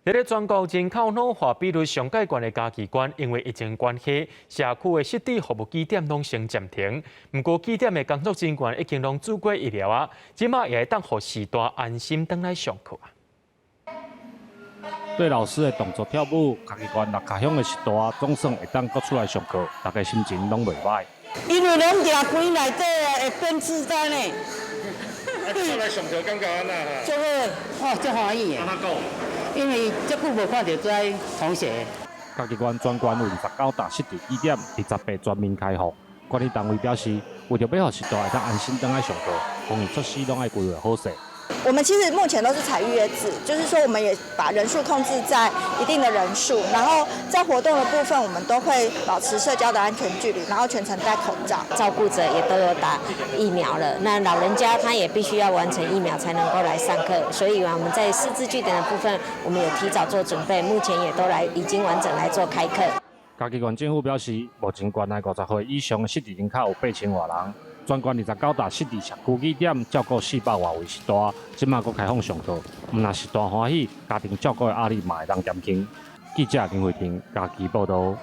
佇咧全國人口老化比率上蓋懸的嘉義縣，因為疫情關係，社區的失智服務據點攏先暫停。毋過據點的工作人員已經攏注過疫苗啊，這馬也會當予序大安心轉來上課啊。對老師的動作跳舞，嘉義縣六跤鄉的序大總算會當閣出來上課，大家心情攏袂䆀。因為攏定關內底會變痴呆呢。啊，出來上課感覺按怎？足好，哦，足歡喜的。按怎講？因為遮久無看著這同學。嘉義縣全縣有29搭失智據點，28全面開放。管理單位表示，為著欲予序大會當安心轉來上課，防疫措施攏愛規劃好勢。我們其實目前都是採預約制，就是說我們也把人數控制在一定的人數，然後在活動的部分，我們都會保持社交的安全距離，然後全程戴口罩。照顧者也都有打疫苗了，那老人家他也必須要完成疫苗才能夠來上課，所以我們在失智據點的部分，我們有提早做準備，目前也都來已經完整來做開課。嘉義縣政府表示，目前縣內50歲以上的失智人口有8000外人。全縣29搭失智社區據點，照顧400外位序大，這馬閣開放上課，毋但序大歡喜，家庭照顧的壓力嘛會當減輕。記者林慧婷嘉義報導。